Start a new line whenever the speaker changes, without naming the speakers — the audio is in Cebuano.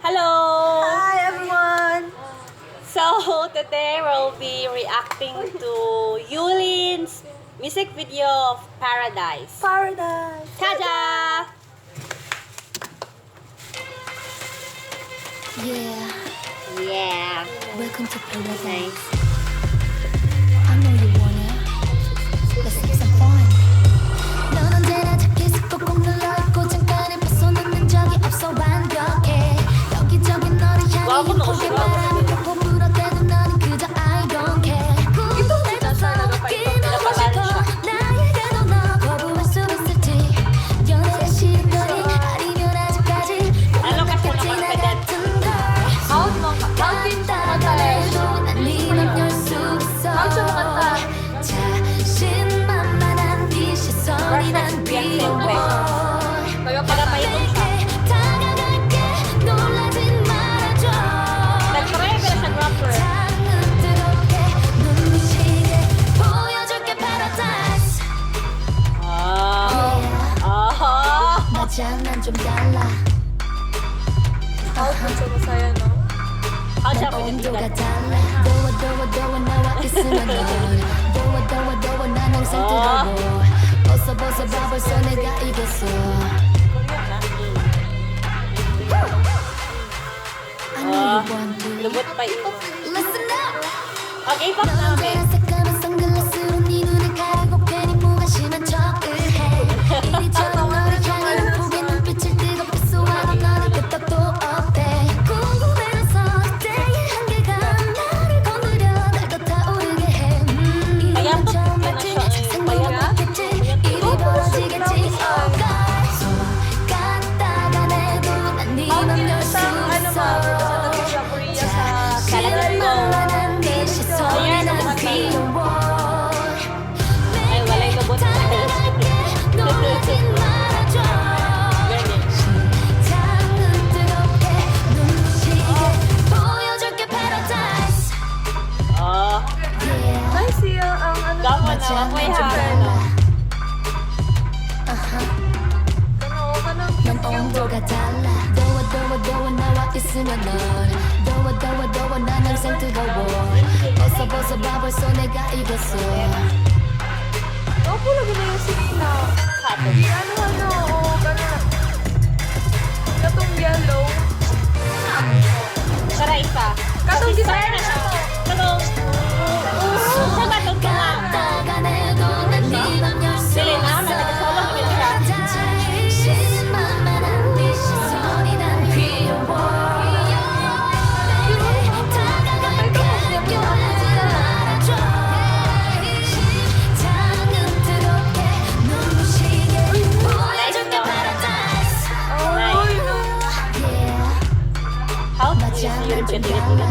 Hello!
Hi, everyone!
So, today we'll be reacting to Yulin's music video of "Paradise."
Paradise!
Kaja!
Yeah,
Yeah.
Welcome to paradise.
Nice.
I know you wanna. Let's have some fun. 넌 언제나 자켓을 꼭꼭 눌러 입고 잠깐을 벗어놓는 적이 없어. 완벽해. 여기저기 너를 향해
Gwapo no
예쁘게
siya.
바람이 푹푹 불어대도 너는 그저 I don't care. 궁금해져서 느끼고 싶어. 나에게도 너 거부할 수 있을지. 연애가 싫은 거니 아니면 아직까지
Ano kasi
못
naman
나
ka
같은 걸.
Out mo, out din siya kumanta eh.
까딱해도 난 네 맘 열 수 있어.
Out siya kumanta.
자신만만한 네 시선이 난
Perfect.
귀여워.
Tagapaytong siya.
내게 다가갈게. 놀라진 말아줘.
Nag-try ka na siya rapper.
장은 뜨겁게 눈부시게 보여줄게 paradise.
Ah.
Yeah.
Ah.
맞아, 난 좀 달라.
Out mo siya masaya, no?
How siya
난
pwede
온도가 달라. 더워 더워 더워. 나와 있으면 넌 더워 더워 더워. 난 항상
어.
뜨거워. 벗어 벗어 봐. 벌써 내가 이겼어.
Korean na.
I know you want to.
Lubot pa ito.
Listen up.
Okay, pop
넌
namin.
언제나 새까만 선글라스로 네 눈을 가리고 괜히 무관심한 척을 해. 이리저리 너를 향해 포개 눈빛을 뜨겁게 쏘아도 너는 끄떡도 없대. 궁금해져서 그때의 한계가 나를 건드려 날 더 타오르게 해.
Kaya
이런
to,
처음
yan na
봤지.
siya eh.
상상도 못했겠지. 입이 벌어지겠지. Oh God, 손 까딱안 해도 난 네 맘 열 수
Ano
있어.
ma, representative sa Korea sa
자신만만한 네 시선이 난 귀여워.
Ay, walay lubot.
다가갈게. 놀라진 말아줘.
Ganyan.
심장은 뜨겁게 눈부시게 보여줄게 paradise.
Oh.
Yeah.
Nice siya ang ano.
Gamo na,
맞아,
mapoy
난 좀
ha.
달라. 아하.
Ano, kanang
넌 온도가 달라. 더워 더워 더워. 나와 있으면 넌 더워 더워 더워. 난 항상 뜨거워. 벗어 벗어 봐. 벌써 내가 이겼어.
Gwapo lagi na yung Selena.
Kato.
Di ano ano, oh, ganun. Katong yellow.
Tara isa.
Katong
Start
design
na
na
siya. Katong sa katong tunga.
까딱안해도 난 네 맘 열 수
Selena,
있어.
nag-solo mo siya.
자신만만한 네 시선이 난 귀여워. 다가갈게. 놀라지 말아줘. 심장은 뜨겁게 눈부시게 보여줄게 paradise.
Oy, no.
Yeah.
How
맞아,
do you
난 좀
get
달라.